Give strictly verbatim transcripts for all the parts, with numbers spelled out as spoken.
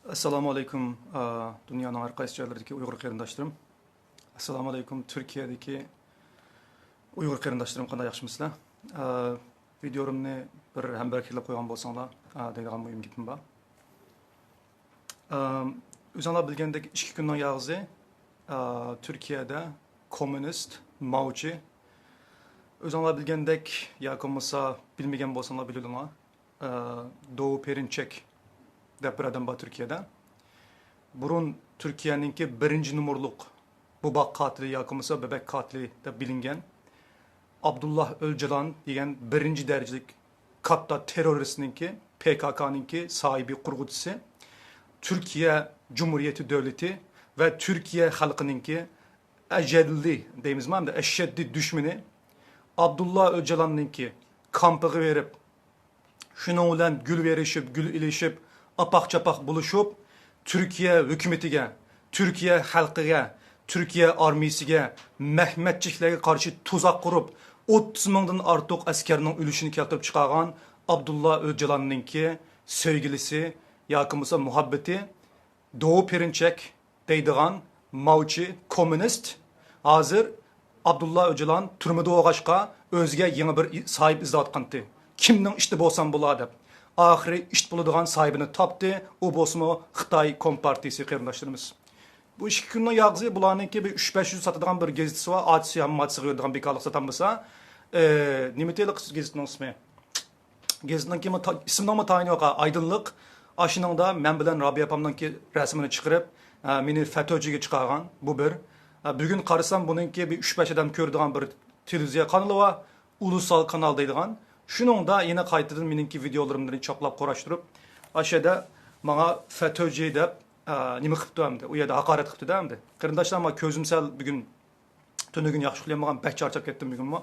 ئەسسالامۇ ئەلەيكۇم، ئا، دۇنيانىڭ ھەر قايسى جايلىرىدىكى ئۇيغۇر قېرىنداشلىرىم. ئەسسالامۇ ئەلەيكۇم، تۈركىيەدىكى ئۇيغۇر قېرىنداشلىرىم، قانداق، ياخشىمۇسىلەر؟ ئا، ۋىدىيولىرىمنى بىر ھەمبەرگىلەپ قويغان بولساڭلار، ئا، دەيدىغان مۇھىم گېپىم بار. ئا، ئۆزۈڭلار بىلگەندەك، ئىككى كۈننىڭ ياغىسى، ئا، تۈركىيەدە كوممۇنىست ماۋچى، ئۆزۈڭلار بىلگەندەك ياكى بولمىسا بىلمىگەن بولساڭلار بىلىۋېلىڭلار. ئە، دوۋ پېرىنچەك دەپ بىر ئادەم بار تۈركىيەدە. بۇرۇن تۈركىيەنىڭكى بىرىنچى نومۇرلۇق بوۋاق قاتىلى ياكى بولمىسا بۆبەك قاتىلى دەپ بىلىنگەن ئابدۇللا ئۆجالان دېگەن بىرىنچى دەرىجىلىك كاتتا تېررورىستنىڭكى، پې كا كانىڭكى ساھىبى، قۇرغۇچىسى، تۈركىيە جۇمھۇرىيىتى دۆلىتى ۋە تۈركىيە خەلقىنىڭكى ئەجەللى دەيمىزمۇ، ئەمدى ئەشەددىي دۈشمىنى ئابدۇللا ئۆجالاننىڭكى كامپىغا بېرىپ، شۇنىڭ بىلەن گۈل بېرىشىپ، گۈل ئېلىشىپ، ئاپاق-چاپاق بولۇشۇپ، تۈركىيە ھۆكۈمىتىگە، تۈركىيە خەلقىگە، تۈركىيە ئارمىيىسىگە، مەھمەتچىكلەرگە قارشى تۇزاق قۇرۇپ، ئوتتۇز مىڭدىن ئارتۇق ئەسكەرنىڭ ئۆلۈشىنى كەلتۈرۈپ چىقارغان ئابدۇللا ئۆجالاننىڭكى سۆيگۈلىسى ياكى بولمىسا مۇھەببىتى، دوۋ پېرىنچەك دەيدىغان ماۋچى كوممۇنىست ھازىر ئابدۇللا ئۆجالان تۈرمىدە بولغاچقا، ئۆزىگە يېڭى بىر ئى-، ساھىب ئىزدەۋاتقانتى. كىمنىڭ ئىتى بولسام بولا دەپ. ئاخىرى ئىت بولىدىغان ساھىبىنى تاپتى. ئۇ بولسىمۇ خىتاي كومپارتىيىسى، قېرىنداشلىرىمىز. بۇ ئىككى كۈننىڭ ياغىسى بۇلارنىڭكى بىر ئۈچ بەش يۈز ساتىدىغان بىر گېزىتىسى بار. ئاچىسى ھەممە ئاچىسىغا يۈرىدىغان بىكارلىق ساتالمىسا. ئى، نېمە تېلىق گېزىتنىڭ ئىسمى؟ گېزىتنىڭكى تا-، ئىسمىنىڭمۇ تايىنى يوق، ئايدىڭلىق. ئاشۇنىڭدا مەن بىلەن رابىيە ئاپامنىڭكى رەسىمىنى چىقىرىپ، ئە، مېنى فەتۆجىگە چىقارغان. بۇ بىر. ئە، بۈگۈن قارىسام، بۇنىڭكى بىر ئۈچ بەش ئادەم كۆرىدىغان بىر تېلېۋىزىيە قانىلى بار. ئۇلۇسال قانال دەيدىغان. شۇنىڭدا يەنە قايتىدىن مېنىڭكى ۋىدىيولىرىمنى چاپلاپ قۇراشتۇرۇپ، ئاشۇ يەردە ماڭا فەتۆجى دەپ، ئە، نېمە قىپتۇ ئەمدى؟ ئۇ يەردە ھاقارەت قىپتۇ-دە ئەمدى. قېرىنداشلار، مانا كۆزۈم سەل بۈگۈن تۈنۈگۈن ياخشى ئۇخلىيالمىغان، بەك چارچاپ كەتتىم بۈگۈنمۇ.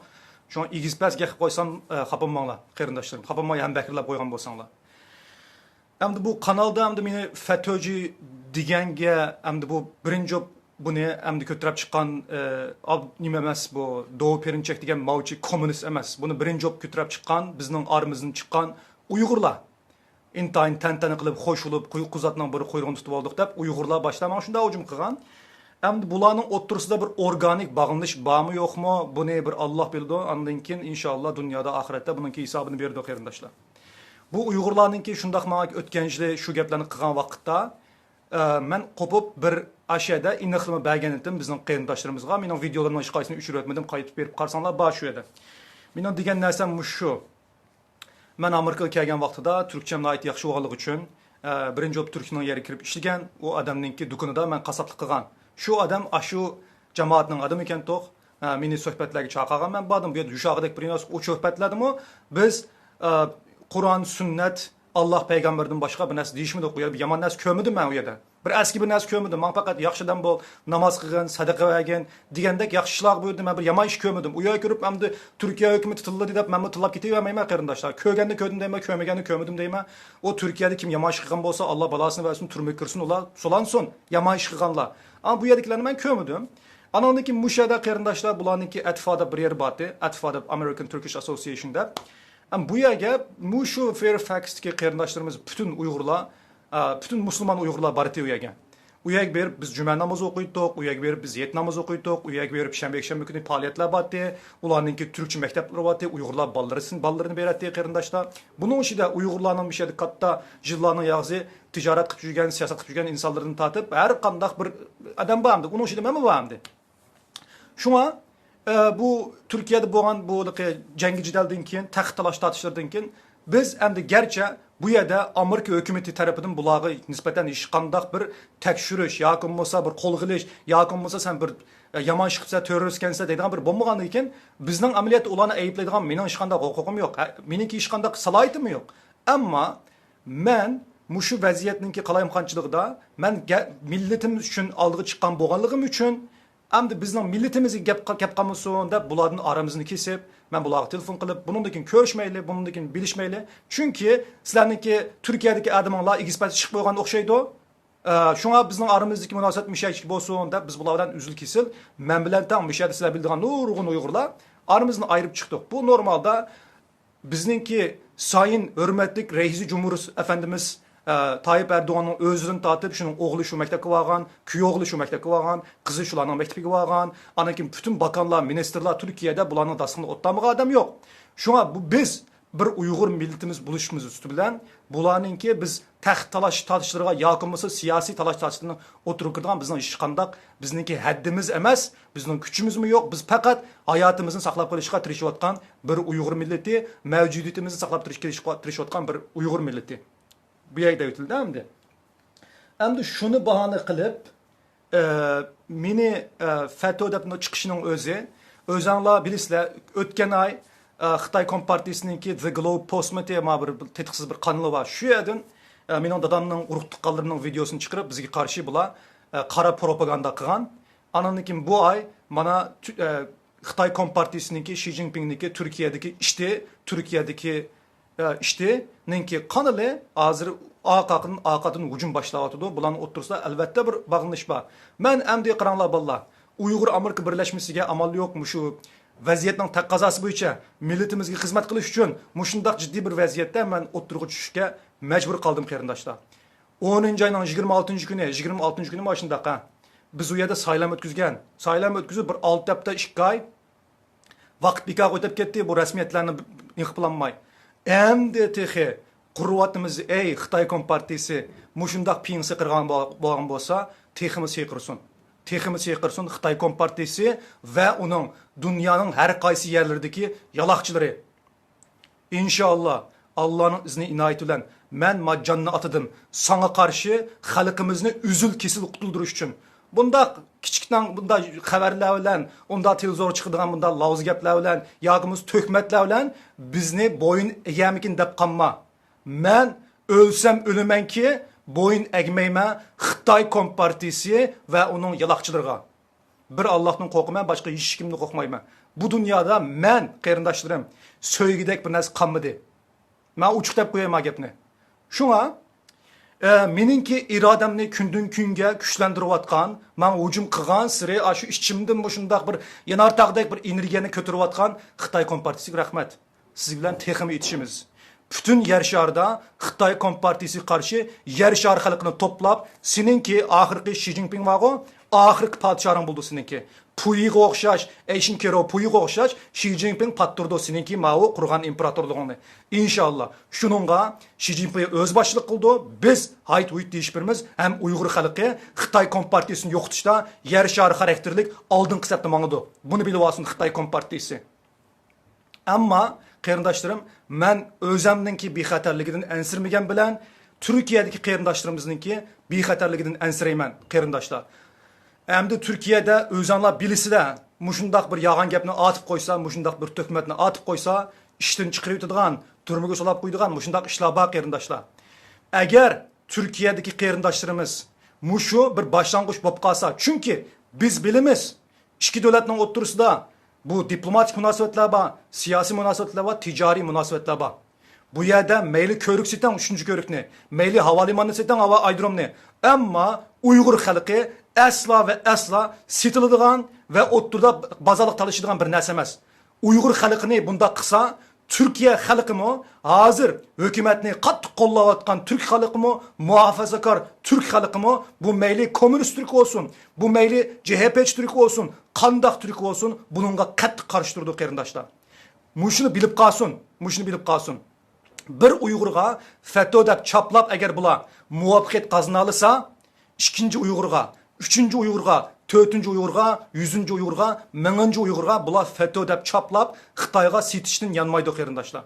شۇڭا ئېگىز-پەس گەپ قىلىپ قويسام، ئە، خاپا بولماڭلار، قېرىنداشلىرىم. خاپا بولماي ھەمبەكرىلەپ قويغان بولساڭلار. ئەمدى بۇ قانالدا ئەمدى مېنى فەتۆجى دېگەنگە، ئەمدى بۇ بىرىنچى بوپ بۇنى ئەمدى كۆتۈرۈپ چىققان، ئە، ئاب-، نېمە ئەمەس، بۇ دوۋ پېرىنچەك دېگەن ماۋچى كوممۇنىست ئەمەس. بۇنى بىرىنچى بوپ كۆتۈرۈپ چىققان، بىزنىڭ ئارىمىزدىن چىققان ئۇيغۇرلار. ئىنتايىن تەنتەنە قىلىپ، خوش بولۇپ، قۇ-، قۇزاتنىڭ بىر قۇيرۇقىنى تۇتۇپ ئالدۇق دەپ، ئۇيغۇرلار باشتا ماڭا شۇنداق ھۇجۇم قىلغان. ئەمدى بۇلارنىڭ ئوتتۇرىسىدا بىر ئورگانىك باغلىنىش بارمۇ، يوقمۇ، بۇنى بىر ئاللا بىلىدۇ. ئاندىن كېيىن، ئىنشاللا، دۇنيادا، ئاخىرەتتە بۇنىڭكى ھېسابىنى بېرىدۇ، قېرىنداشلار. بۇ ئۇيغۇرلارنىڭكى شۇنداق ماڭا ئۆتكەن يىلى شۇ گەپلەرنى قىلغان ۋاقىتتا، ئە، مەن قوپۇپ بىر ئاشۇ يەردە ئېنىقلىما بەرگەن ئىدىم بىزنىڭ قېرىنداشلىرىمىزغا. مېنىڭ ۋىدىيولىرىمنىڭ ھېچقايسىسىنى ئۆچۈرۈۋەتمىدىم، قايتىپ بېرىپ قارىساڭلار بار شۇ يەردە. مېنىڭ دېگەن نەرسەم مۇشۇ. مەن ئامېرىكىغا كەلگەن ۋاقتىدا تۈركچەم ناھايىتى ياخشى بولغانلىقى ئۈچۈن، ئە، بىرىنچى بولۇپ تۈركنىڭ يەرگە كىرىپ ئىشلىگەن، ئۇ ئادەمنىڭكى دۇكىنىدا مەن قاسساپلىق قىلغان. شۇ ئادەم ئاشۇ جامائەتنىڭ ئادىمى ئىكەنتۇق. ئە، مېنى سۆھبەتلەرگە چاقىرغان، مەن باردىم. بۇ يەردە يۇشاغۇدەك بىر نەرسە، ئۇ سۆھبەتلەردىمۇ بىز، ئە، قۇرئان، سۈننەت، ئاللا پەيغەمبەردىن باشقا بىر نەرسە دېيىشمىدۇق. ئۇ يەردە بىر يامان نەرسە كۆرمىدىم مەن ئۇ يەردە. بىر ئەسكى بىر نەرسە كۆرمىدىم. ماڭا پەقەت ياخشى ئادەم بول، ناماز قىلغىن، سەدىقە بەرگىن دېگەندەك ياخشى ئىشلارغا بۇيرۇدى. مەن بىر يامان ئىش كۆرمىدىم. ئۇ يەرگە كىرىپ ئەمدى تۈركىيە ھۆكۈمىتى تىللىدى دەپ مەنمۇ تىللاپ كېتىۋەرمەيمەن، قېرىنداشلار. كۆرگەننى كۆردۈم دەيمەن، كۆرمىگەننى كۆرمىدىم دەيمەن. ئۇ تۈركىيەدە كىم يامان ئىش قىلغان بولسا، ئاللا بالاسىنى بەرسۇن، تۈرمىگە كىرسۇن ئۇلار، سولانسۇن يامان ئىش قىلغانلار. ئەمما بۇ يەردىكىلەرنى مەن كۆرمىدىم. ئانىڭدىن كېيىن مۇشۇ يەردە قېرىنداشلار، بۇلارنىڭكى ئەتفا دەپ بىر يېرى بارتى. ئەتفا دەپ، American Turkish Association دەپ. ئەمما بۇ يەرگە مۇشۇ فېرفاكستىكى قېرىنداشلىرىمىز، پۈتۈن ئۇيغۇرلار، ئا، پۈتۈن مۇسۇلمان ئۇيغۇرلار بارتى ئۇ يەرگە. ئۇ يەرگە بېرىپ بىز جۈمە نامىزى ئوقۇيتتۇق، ئۇ يەرگە بېرىپ بىز ھېيت نامىزى ئوقۇيتتۇق، ئۇ يەرگە بېرىپ شەنبە، يەكشەنبە كۈنى پائالىيەتلەر بارتى. ئۇلارنىڭكى تۈركچە مەكتەپلىرى بارتى، ئۇيغۇرلار بالىلىرى، بالىلىرىنى بېرەتتى قېرىنداشلار. بۇنىڭ ئىچىدە ئۇيغۇرلارنىڭ مۇشۇ يەردە كاتتا يىللارنىڭ ياغىسى تىجارەت قىلىپ يۈرگەن، سىياسەت قىلىپ يۈرگەن ئىنسانلىرىدىن تارتىپ ھەر قانداق بىر ئادەم بار ئەمدى. ئۇنىڭ ئىچىدە مەنمۇ بار ئەمدى. شۇڭا، ئە، بۇ تۈركىيەدە بولغان بۇ جەڭگى جېدەلدىن كېيىن، تەخت تالاش تارتىشلىرىدىن كېيىن، بىز ئەمدى گەرچە بۇ يەردە ئامېرىكا ھۆكۈمىتى تەرىپىدىن بۇلارغا نىسبەتەن ھېچقانداق بىر تەكشۈرۈش ياكى بولمىسا بىر قولغا ئېلىش ياكى بولمىسا سەن بىر، ئە، يامان ئىش قىپسەن، تېررورىستكەنسەن دەيدىغان بىر بولمىغاندىن كېيىن، بىزنىڭ ئەمەلىيەتتە ئۇلارنى ئەيىبلەيدىغان مېنىڭ ھېچقانداق ھوقۇقۇم يوق. ھە، مېنىڭكى ھېچقانداق سالاھىيىتىممۇ يوق. ئەمما مەن مۇشۇ ۋەزىيەتنىڭكى قالايمىقانچىلىقىدا مەن گە-، مىللىتىم ئۈچۈن ئالدىغا چىققان بولغانلىقىم ئۈچۈن، ئەمدى بىزنىڭ مىللىتىمىزگە گەپ، گەپ قالمىسۇن دەپ، بۇلاردىن ئارىمىزنى كېسىپ، مەن بۇلارغا تېلېفون قىلىپ، بۇنىڭدىن كېيىن كۆرۈشمەيلى، بۇنىڭدىن كېيىن بىلىشمەيلى. چۈنكى سىلەرنىڭكى تۈركىيەدىكى ئادىمىڭلار ئېگىز پەس چىقىپ قويغان ئوخشايدۇ. ئە، شۇڭا بىزنىڭ ئارىمىزدىكى مۇناسىۋەت مۇشۇ يەرگىچە بولسۇن دەپ، بىز بۇلار بىلەن ئۈزۈل كېسىل، مەن بىلەن تەڭ مۇشۇ يەردە سىلەر بىلىدىغان نۇرغۇن ئۇيغۇرلار ئارىمىزدىن ئايرىپ چىقتۇق. بۇ نورمالدا بىزنىڭكى سايىن ھۆرمەتلىك رەئىسى جۇمھۇر ئەپەندىمىز ئە، تايىپ ئەردوغاننىڭ ئۆزىدىن تارتىپ، شۇنىڭ ئوغلى شۇ مەكتەپكە بارغان، كۈيئوغلى شۇ مەكتەپكە بارغان، قىزى شۇلارنىڭ مەكتىپىگە بارغان، ئاندىن كېيىن پۈتۈن باكانلار، مىنىستىرلار تۈركىيەدە، بۇلارنىڭ داستىخىنىدا ئولتۇرمىغان ئادەم يوق. شۇڭا بۇ، بىز بىر ئۇيغۇر مىللىتىمىز بولۇشىمىز ئۈستى بىلەن بۇلارنىڭكى بىز تەخت تالاش تارتىشلىرىغا ياكى بولمىسا سىياسىي تالاش تارتىشلىرىنى ئوتتۇرىغا كىرىدىغان بىزنىڭ ھېچقانداق، بىزنىڭكى ھەددىمىز ئەمەس، بىزنىڭ كۈچىمىزمۇ يوق. بىز پەقەت ھاياتىمىزنى ساقلاپ قېلىشقا تىرىشىۋاتقان بىر ئۇيغۇر مىللىتى، مەۋجۇدىيىتىمىزنى ساقلاپ تۇرۇش-، تىرىشىۋاتقان بىر ئۇيغۇر مىللىتى. بۇ يەردە ئېيتىلدى ئەمدى. ئەمدى شۇنى باھانە قىلىپ، ئە، مېنى، ئە، فەتو دەپ چىقىشىنىڭ ئۆزى، ئۆزەڭلار بىلىسىلەر، ئۆتكەن ئاي، ئە، خىتاي كومپارتىيىسىنىڭكى The Globe Postمىتى، ما بىر تېتىقسىز بىر قانىلى بار. شۇ يەردىن، ئە، مېنىڭ دادامنىڭ ئۇرۇق تۇغقانلىرىنىڭ ۋىدېيوسىنى چىقىرىپ، بىزگە قارشى بۇلار، ئە، قارا پروپاگاندا قىلغان. ئانىڭدىن كېيىن بۇ ئاي مانا تۈ-، ئە، خىتاي كومپارتىيىسىنىڭكى، شى جىنپىڭنىڭكى تۈركىيەدىكى ئىشتى، تۈركىيەدىكى، ئە، ئىشتىنىڭكى قانىلى ھازىر ئارقا-، ئارقىدىن ھۇجۇم باشلاۋاتىدۇ. بۇلارنىڭ ئوتتۇرىسىدا ئەلۋەتتە بىر باغلىنىش بار. مەن ئەمدى قاراڭلار بالىلار، ئۇيغۇر ئامېرىكا بىرلەشمىسىگە ئامال يوق، مۇشۇ ۋەزىيەتنىڭ تەقەززاسى بويىچە مىللىتىمىزگە خىزمەت قىلىش ئۈچۈن مۇشۇنداق جىددىي بىر ۋەزىيەتتە مەن ئوتتۇرىغا چۈشۈشكە مەجبۇر قالدىم، قېرىنداشلار. ئونىنچى ئاينىڭ يىگىرمە ئالتىنچى كۈنى، يىگىرمە ئالتىنچى كۈنى مانا شۇنداق، ھە. بىز ئۇ يەردە سايلام ئۆتكۈزگەن. سايلام ئۆتكۈزۈپ بىر ئالتە ھەپتە، ئىككى ئاي ۋاقىت بىكارغا ئۆتۈپ كەتتى، بۇ رەسمىيەتلەرنى نېقىپلانماي. ئەمدى تېخى قۇرۇۋاتىمىز، ئەي خىتاي كومپارتىيىسى، مۇشۇنداق پىڭ سىقىرغان بو-، بولغان بولسا، تېخىمۇ سىقىرسۇن. تېخىمۇ سىقىرسۇن خىتاي كومپارتىيىسى ۋە ئۇنىڭ دۇنيانىڭ ھەر قايسى يەرلىرىدىكى يالاقچىلىرى. ئىنشائاللا، ئاللانىڭ ئىزنى، ئىنايىتى بىلەن مەن ما جاننى ئاتىدىم ساڭا قارشى خەلقىمىزنى ئۈزۈل-كېسىل قۇتۇلدۇرۇش ئۈچۈن. بۇنداق كىچىكنىڭ بۇنداق خەۋەرلەر بىلەن، ئۇنداق تېلېۋىزورغا چىقىدىغان بۇنداق لاۋزا گەپلەر بىلەن ياكى بولمىسا تۆھمەتلەر بىلەن بىزنى بويۇن ئەگەرمىكىن دەپ قالما. مەن ئۆلسەم ئۆلىمەنكى، بويۇن ئەگمەيمەن خىتاي كومپارتىيىسى ۋە ئۇنىڭ يالاقچىلىرىغا. بىر ئاللاھتىن قورقىمەن، باشقا ھېچكىمدىن قورقمايمەن. بۇ دۇنيادا مەن، قېرىنداشلىرىم، سۆيگۈدەك بىر نەرسە قالمىدى. مەن ئوچۇق دەپ قوياي ما گەپنى. شۇڭا، ئە، مېنىڭكى ئىرادەمنى كۈندىن كۈنگە كۈچلەندۈرۈۋاتقان، ماڭا ھۇجۇم قىلغانسېرى، ئاشۇ ئىچىمدىن مۇشۇنداق بىر يانارتاغدەك بىر ئېنېرگىيەنى كۆتۈرۈۋاتقان خىتاي كومپارتىيىسىگە رەھمەت. سىز بىلەن تېخىمۇ ئېتىشىمىز. پۈتۈن يەر شارىدا خىتاي كومپارتىيىسىگە قارشى يەر شارى خەلقىنى توپلاپ، سېنىڭكى ئاخىرقى شى جىنپىڭ بارغۇ، ئاخىرقى پادىشاھىڭ بولىدۇ سېنىڭكى. پۇيىغا ئوخشاش، ئەيشىن كېرو پۇيىغا ئوخشاش شى جىنپىڭ پاتتۇرىدۇ سېنىڭكى ماۋۇ قۇرغان ئىمپېراتورلۇقۇڭنى. ئىنشاللا. شۇنىڭغا شى جىنپىڭ ئۆزى باشچىلىق قىلىدۇ، بىز ھايت ھۇيت دېيىشىپ بېرىمىز ھەم ئۇيغۇر خەلقى خىتاي كومپارتىيىسىنى يوقىتىشتا يەر شارى خاراكتېرلىك ئالدىنقى سەپتە ماڭىدۇ. بۇنى بىلىۋالسۇن خىتاي كومپارتىيىسى. ئەمما، قېرىنداشلىرىم، مەن ئۆزەمنىڭكى بىخەتەرلىكىدىن ئەنسىرىمىگەن بىلەن، تۈركىيەدىكى قېرىنداشلىرىمىزنىڭكى بىخەتەرلىكىدىن ئەنسىرەيمەن، قېرىنداشلار. ئەمدى تۈركىيەدە ئۆزەڭلار بىلىسىلەر، مۇشۇنداق بىر يالغان گەپنى ئاتىپ قويسا، مۇشۇنداق بىر تۆھمەتنى ئاتىپ قويسا، ئىشتىن چىقىرىۋېتىدىغان، تۈرمىگە سولاپ قويىدىغان مۇشۇنداق ئىشلار بار، قېرىنداشلار. ئەگەر تۈركىيەدىكى قېرىنداشلىرىمىز مۇشۇ بىر باشلانغۇچ بولۇپ قالسا، چۈنكى بىز بىلىمىز، ئىككى دۆلەتنىڭ ئوتتۇرىسىدا بۇ دىپلوماتىك مۇناسىۋەتلەر بار، سىياسىي مۇناسىۋەتلەر بار، تىجارىي مۇناسىۋەتلەر بار. بۇ يەردە مەيلى كۆۋرۈك سېتىڭ، ئۈچىنچى كۆۋرۈكنى، مەيلى ھاۋا لىمانىنى سېتىڭ، ھاۋا ئايرودرومىنى. ئەمما ئۇيغۇر خەلقى ئەسلا ۋە ئەسلا سېتىلىدىغان ۋە ئوتتۇرىدا بازارلىق تالىشىدىغان بىر نەرسە ئەمەس. ئۇيغۇر خەلقىنى بۇنداق قىلسا، تۈركىيە خەلقىمۇ، ھازىر ھۆكۈمەتنى قاتتىق قوللاۋاتقان تۈرك خەلقىمۇ، مۇھاپىزەتكار تۈرك خەلقىمۇ، بۇ مەيلى كوممۇنىست تۈرك بولسۇن، بۇ مەيلى جې ھې پېچى تۈرك بولسۇن، قانداق تۈرك بولسۇن، بۇنىڭغا قەتئىي قارشى تۇرىدۇ، قېرىنداشلار. مۇشۇنى بىلىپ قالسۇن، مۇشۇنى بىلىپ قالسۇن. بىر ئۇيغۇرغا فەتو دەپ چاپلاپ، ئەگەر بۇلار مۇۋەپپەقىيەت قازىنالىسا، ئىككىنچى ئۇيغۇرغا، ئۈچىنچى ئۇيغۇرغا، تۆتىنچى ئۇيغۇرغا، يۈزىنچى ئۇيغۇرغا، مىڭىنچى ئۇيغۇرغا بۇلار فەتو دەپ چاپلاپ، خىتايغا سېتىشتىن يانمايدۇ، قېرىنداشلار.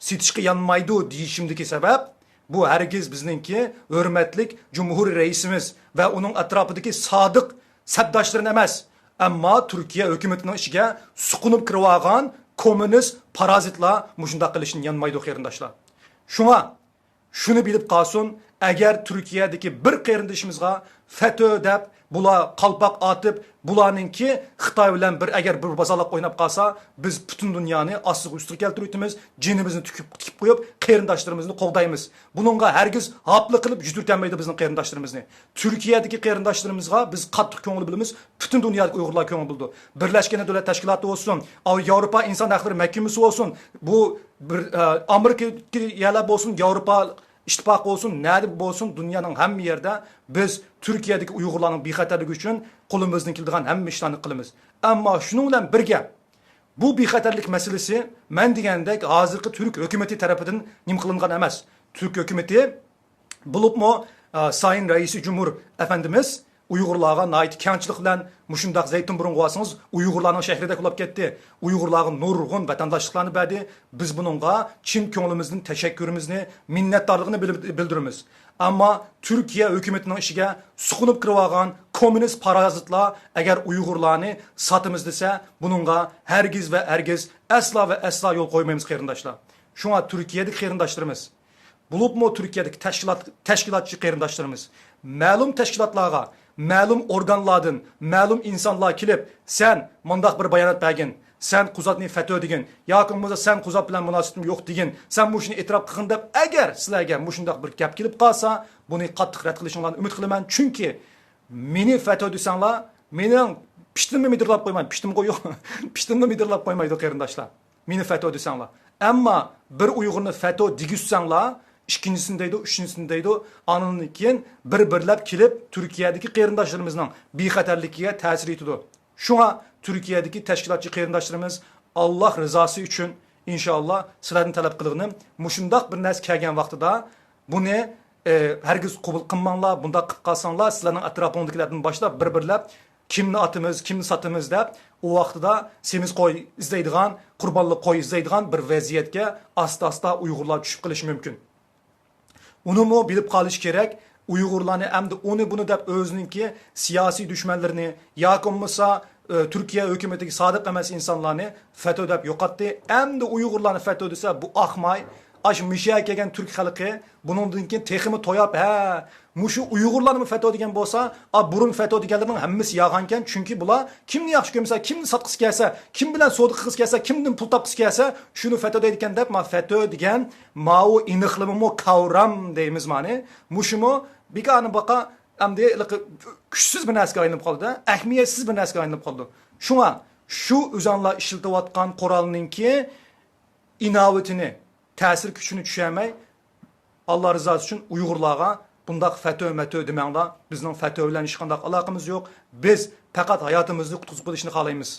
سېتىشقا يانمايدۇ دېيىشىمدىكى سەۋەب، بۇ ھەرگىز بىزنىڭكى ھۆرمەتلىك جۇمھۇر رەئىسىمىز ۋە ئۇنىڭ ئەتراپىدىكى سادىق سەپداشلىرىنى ئەمەس، ئەمما تۈركىيە ھۆكۈمىتىنىڭ ئىچىگە سۇقۇنۇپ كىرىۋالغان كوممۇنىست پارازىتلار مۇشۇنداق قىلىشتىن يانمايدۇ، قېرىنداشلار. شۇڭا شۇنى بىلىپ قالسۇن، ئەگەر تۈركىيەدىكى بىر قېرىندىشىمىزغا فەتۆ دەپ، بۇلار قالپاق ئاتىپ، بۇلارنىڭكى خىتاي بىلەن بىر، ئەگەر بىر بازارلىق ئويناپ قالسا، بىز پۈتۈن دۇنيانى ئاستىغا ئۈستىگە كەلتۈرۈۋېتىمىز، جېنىمىزنى تىكىپ، تىكىپ قويۇپ، قېرىنداشلىرىمىزنى قوغدايمىز. بۇنىڭغا ھەرگىز ھاپىلىق قىلىپ يۈز تۈرتەلمەيدۇ بىزنىڭ قېرىنداشلىرىمىزنى. تۈركىيەدىكى قېرىنداشلىرىمىزغا بىز قاتتىق كۆڭۈل بۆلىمىز، پۈتۈن دۇنيادىكى ئۇيغۇرلار كۆڭۈل بۆلىدۇ. بىرلەشكەن دۆلەت تەشكىلاتى بولسۇن، ئاۋ-، ياۋروپا ئىنسان ھەقلىرى مەھكىمىسى بولسۇن، بۇ بىر، ئە، ئامېرىكىدىكى يەرلەر بولسۇن، ياۋروپا ئىتتىپاق بولسۇن، نەدە بولسۇن، دۇنيانىڭ ھەممە يەردە بىز تۈركىيەدىكى ئۇيغۇرلارنىڭ بىخەتەرلىكى ئۈچۈن قولىمىزدىن كېلىدىغان ھەممە ئىشلارنى قىلىمىز. ئەمما شۇنىڭ بىلەن بىرگە، بۇ بىخەتەرلىك مەسىلىسى، مەن دېگەندەك، ھازىرقى تۈرك ھۆكۈمىتى تەرىپىدىن نېمە قىلىنغان ئەمەس. تۈرك ھۆكۈمىتى، بولۇپمۇ، ئە، سايىن رەئىسى جۇمھۇر ئەپەندىمىز ئۇيغۇرلارغا ناھايىتى كەڭچىلىك بىلەن، مۇشۇنداق زەيتۇن بۇرۇڭغا بارسىڭىز، ئۇيغۇرلارنىڭ شەھىرىدەك بولاپ كەتتى. ئۇيغۇرلارغا نۇرغۇن ۋەتەنداشلىقلارنى بەردى. بىز بۇنىڭغا چىن كۆڭلىمىزدىن تەشەككۈرىمىزنى، مىننەتدارلىقىنى بىل-، بىلدۈرىمىز. ئەمما تۈركىيە ھۆكۈمىتىنىڭ ئىچىگە سۇقۇنۇپ كىرىۋالغان كوممۇنىست پارازىتلار ئەگەر ئۇيغۇرلارنى ساتىمىز دېسە، بۇنىڭغا ھەرگىز ۋە ھەرگىز، ئەسلا ۋە ئەسلا يول قويمايمىز، قېرىنداشلار. شۇڭا تۈركىيەدىكى قېرىنداشلىرىمىز، بولۇپمۇ تۈركىيەدىكى تەشكىلات، تەشكىلاتچى قېرىنداشلىرىمىز، مەلۇم تەشكىلاتلارغا، مەلۇم ئورگانلاردىن مەلۇم ئىنسانلار كېلىپ، سەن مۇنداق بىر بايانات بەرگىن، سەن قۇزاتنى فەتو دېگىن، ياكى بولمىسا سەن قۇزات بىلەن مۇناسىۋىتىم يوق دېگىن، سەن مۇشۇنى ئېتىراپ قىلغىن دەپ، ئەگەر سىلەرگە مۇشۇنداق بىر گەپ كېلىپ قالسا، بۇنى قاتتىق رەت قىلىشىڭلارنى ئۈمىد قىلىمەن. چۈنكى مېنى فەتو دېسەڭلار، مېنىڭ پىشتىمنى مىدىرلاپ قويمايدۇ، پىشتىمغۇ يوق، پىشتىمنى مىدىرلاپ قويمايدۇ، قېرىنداشلار. مېنى فەتو دېسەڭلار. ئەمما بىر ئۇيغۇرنى فەتو دېگۈزسەڭلار، ئىككىنچىسىنى دەيدۇ، ئۈچىنچىسىنى دەيدۇ، ئانىڭدىن كېيىن بىر-بىرلەپ كېلىپ تۈركىيەدىكى قېرىنداشلىرىمىزنىڭ بىخەتەرلىكىگە تەسىر يېتىدۇ. شۇڭا تۈركىيەدىكى تەشكىلاتچى قېرىنداشلىرىمىز، ئاللا رىزاسى ئۈچۈن، ئىنشاللا، سىلەردىن تەلەپ قىلغىنىم، مۇشۇنداق بىر نەرسە كەلگەن ۋاقتىدا، بۇنى، ئە، ھەرگىز قوبۇل قىلماڭلار. بۇنداق قىلىپ قالساڭلار، سىلەرنىڭ ئەتراپىڭىزدىكىلەردىن باشلاپ بىر-بىرلەپ كىمنى ئاتىمىز، كىمنى ساتىمىز دەپ، ئۇ ۋاقتىدا سېمىز قوي ئىزدەيدىغان، قۇربانلىق قوي ئىزدەيدىغان بىر ۋەزىيەتكە ئاستا-ئاستا ئۇيغۇرلار چۈشۈپ قېلىشى مۇمكىن. ئۇنىمۇ بىلىپ قالىش كېرەك. ئۇيغۇرلارنى ئەمدى ئۇنى بۇنى دەپ ئۆزىنىڭكى سىياسىي دۈشمەنلىرىنى ياكى بولمىسا، ئى، تۈركىيە ھۆكۈمىتىگە سادىق ئەمەس ئىنسانلارنى فەتو دەپ يوقاتتى. ئەمدى ئۇيغۇرلارنى فەتو دېسە، بۇ ئاقماي، ئاشۇ مىشەگە كەلگەن تۈرك خەلقى بۇنىڭدىن كېيىن تېخىمۇ توياپ، ھە، مۇشۇ ئۇيغۇرلارنىمۇ فەتو دېگەن بولسا، ئا، بۇرۇن فەتو دېگەنلەرنىڭ ھەممىسى يالغانكەن، چۈنكى بۇلار كىمنى ياخشى كۆرمىسە، كىمنى ساتقۇسى كەلسە، كىم بىلەن سودا قىلغۇسى كەلسە، كىمدىن پۇل تاپقۇسى كەلسە، شۇنى فەتو دەيدىكەن دەپ، ما فەتو دېگەن ماۋۇ ئېنىقلىمىمۇ، كاۋرام دەيمىز مانى. مۇشۇمۇ بىكارنى باقا، ئەمدى ھېلىقى كۈچسىز بىر نەرسىگە ئايلىنىپ قالىدۇ، ئەھمىيەتسىز بىر نەرسىگە ئايلىنىپ قالىدۇ. شۇڭا شۇ ئۆزەڭلار ئىشلىتىۋاتقان قورالنىڭكى ئىناۋىتىنى، تەسىر كۈچىنى چۈشەنمەي، ئاللا رىزاسى ئۈچۈن ئۇيغۇرلارغا بۇنداق فەتۆ-مەتۆ دېمەڭلار. بىزنىڭ فەتۆ بىلەن ھېچقانداق ئالاقىمىز يوق. بىز پەقەت ھاياتىمىزنى قۇتقۇزۇپ قېلىشنى خالايمىز.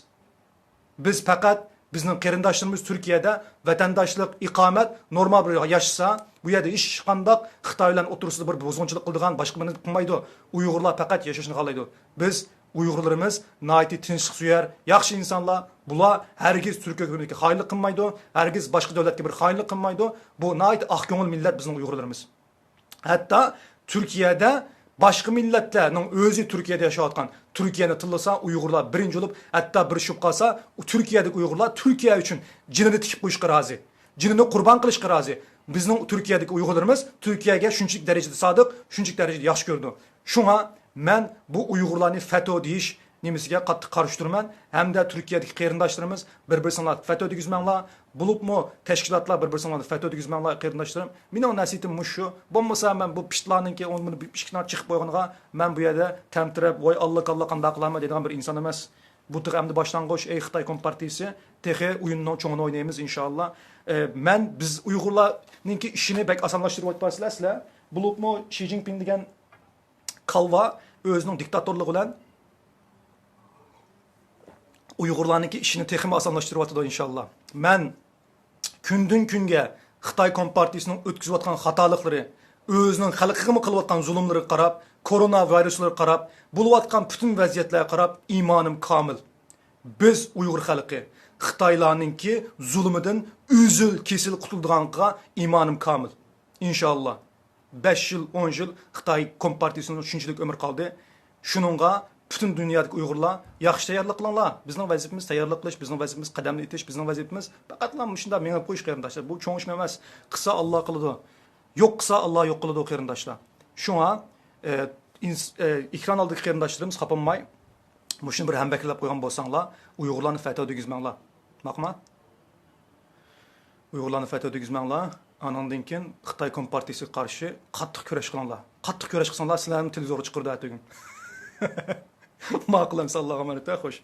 بىز پەقەت بىزنىڭ قېرىنداشلىرىمىز تۈركىيەدە ۋەتەنداشلىق، ئىقامەت، نورمال بىر ياشىسا، بۇ يەردە ھېچقانداق خىتاي بىلەن ئوتتۇرىسىدا بىر بۇزغۇنچىلىق قىلىدىغان باشقا بىر نېمە قىلمايدۇ. ئۇيغۇرلار پەقەت ياشاشنى خالايدۇ. بىز ئۇيغۇرلىرىمىز ناھايىتى تىنچلىقسۆيەر، ياخشى ئىنسانلار. بۇلار ھەرگىز تۈرك ھۆكۈمىتىگە خائىنلىق قىلمايدۇ، ھەرگىز باشقا دۆلەتكە بىر خائىنلىق قىلمايدۇ. بۇ ناھايىتى ئاق كۆڭۈل مىللەت بىزنىڭ ئۇيغۇرلىرىمىز. ھەتتا تۈركىيەدە باشقا مىللەتلەرنىڭ ئۆزى تۈركىيەدە ياشاۋاتقان، تۈركىيەنى تىللىسا، ئۇيغۇرلار بىرىنچى بولۇپ، ھەتتا بىر چۈشۈپ قالسا، ئۇ تۈركىيەدىكى ئۇيغۇرلار تۈركىيە ئۈچۈن جېنىنى تىكىپ قويۇشقا رازى، جېنىنى قۇربان قىلىشقا رازى. بىزنىڭ تۈركىيەدىكى ئۇيغۇرلىرىمىز تۈركىيەگە شۇنچىلىك دەرىجىدە سادىق، شۇنچىلىك دەرىجىدە ياخشى كۆرىدۇ. شۇڭا مەن بۇ ئۇيغۇرلارنى فەتو دېيىش نېمىسىگە قاتتىق قارشى تۇرىمەن ھەمدە تۈركىيەدىكى قېرىنداشلىرىمىز بىر-بىرسىڭلار فەتو دېگۈزمەڭلار، بولۇپمۇ تەشكىلاتلار بىر-بىرسىڭلارنى فەتو دېگۈزمەڭلار، قېرىنداشلىرىم. مېنىڭ نەسىھىتىم مۇشۇ. بولمىسا مەن بۇ پىتلارنىڭكى ئون بىر ئىككى نار چىقىپ قويغىنىغا مەن بۇ يەردە تەمتىرەپ، ۋاي ئاللا كاللا قانداق قىلارمەن دەيدىغان بىر ئىنسان ئەمەس. بۇ تېخى ئەمدى باشلانغۇچ، ئەي خىتاي كومپارتىيىسى، تېخى ئويۇننىڭ چوڭىنى ئوينايمىز ئىنشاللا. ئە، مەن بىز ئۇيغۇرلارنىڭكى ئىشىنى بەك ئاسانلاشتۇرۇۋاتىۋاتىسىلەر سىلەر. بولۇپمۇ شى جىنپىڭ دېگەن كالۋا ئۆزىنىڭ دىكتاتورلۇقى بىلەن ئۇيغۇرلارنىڭكى ئىشىنى تېخىمۇ ئاسانلاشتۇرۇۋاتىدۇ ئىنشاللا. مەن كۈندىن كۈنگە خىتاي كومپارتىيىسىنىڭ ئۆتكۈزۈۋاتقان خاتالىقلىرى، ئۆزىنىڭ خەلقىگىمۇ قىلىۋاتقان زۇلۇملىرىغا قاراپ، كورونا ۋىرۇسلىرىغا قاراپ، بولۇۋاتقان پۈتۈن ۋەزىيەتلەرگە قاراپ ئىمانىم كامىل. بىز ئۇيغۇر خەلقى خىتايلارنىڭكى زۇلۇمىدىن ئۈزۈل كېسىل قۇتۇلىدىغانلىقىغا ئىمانىم كامىل. ئىنشاللا. بەش يىل، ئون يىل خىتاي كومپارتىيىسىنىڭ شۇنچىلىك ئۆمرى قالدى. شۇنىڭغا پۈتۈن دۇنيادىكى ئۇيغۇرلار ياخشى تەييارلىق قىلىڭلار. بىزنىڭ ۋەزىپىمىز تەييارلىق قىلىش، بىزنىڭ ۋەزىپىمىز قەدەمنى ئېتىش، بىزنىڭ ۋەزىپىمىز پەقەتلا مۇشۇنداق مېڭىپ قويۇش، قېرىنداشلار. بۇ چوڭ ئىشمۇ ئەمەس. قىلسا ئاللا قىلىدۇ. يوق قىلسا ئاللا يوق قىلىدۇ، قېرىنداشلار. شۇڭا، ئە، ئىنس-، ئە، ئېكران ئالدىدىكى قېرىنداشلىرىمىز خاپا بولماي، مۇشۇنى بىر ھەمبەكلەپ قويغان بولساڭلار، ئۇيغۇرلارنى فەتو دېگۈزمەڭلار. ماقۇلما؟ ئۇيغۇرلارنى فەتۋا دېگۈزمەڭلار. ئانىڭدىن كېيىن خىتاي كومپارتىيىسىگە قارشى قاتتىق كۈرەش قىلىڭلار. قاتتىق كۈرەش قىلساڭلار، سىلەرنى تېلېۋىزورغا چىقىرىدۇ ئەتىگۈن. ماقۇل ئەمىسە، ئاللاغا ئامانەت، ھە، خوش.